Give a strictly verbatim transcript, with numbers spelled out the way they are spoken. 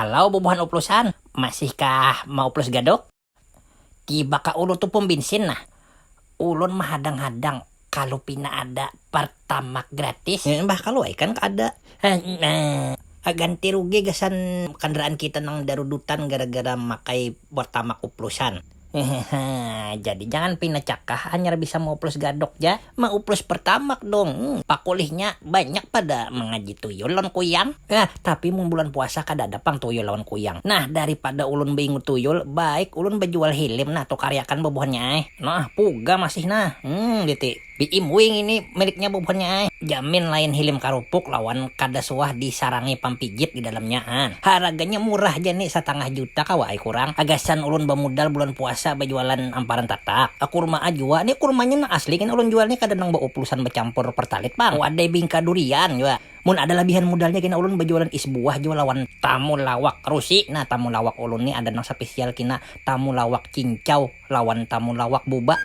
Halo bubuhan uplusan, masihkah mauplus gadok? Tiba ka ulu tu pom bensin nah. Ulun mahadang-hadang kalu pina ada Pertamax gratis. Eh, bah kalu ai kan kada. Heh, nah, ganti rugi gasan kandaraan kita nang darudutan gara-gara makai Pertamax uplusan. Hehehe, jadi jangan pina cakah hanyar bisa mauplus gadok ja, mauplus Pertamax dong. Hmm, pakulihnya banyak pada mangaji tuyul lawan kuyang. Nah, tapi mun bulan puasa kada ada pang tuyul lawan kuyang. Nah, daripada ulun baingut tuyul, baik ulun bajual hilim nah, tukariakan bubuhannya ai. Nah, puga masih nah. Hmm, diti. B M W ini miliknya bubuhannya ai. Jamin lain hilim karupuk lawan kada suah disarangi pampijit di dalamnya. Han. Haraganya murah ja ni, satangah juta kawa ai kurang. Agasan ulun bamudal bulan puasa bajualan amparan tatak. Kurma jua ni, kurmanya nang asli kena ulun jual ni, kada nang bauplusan bacampur pertalit pang. Wadai bingka durian jua. Mun ada labihan mudalnya kena ulun bajualan is buah jua lawan tamulawak rusi. Nah, tamulawak ulun ni ada nang spesial kena, tamulawak cincau lawan tamulawak buba.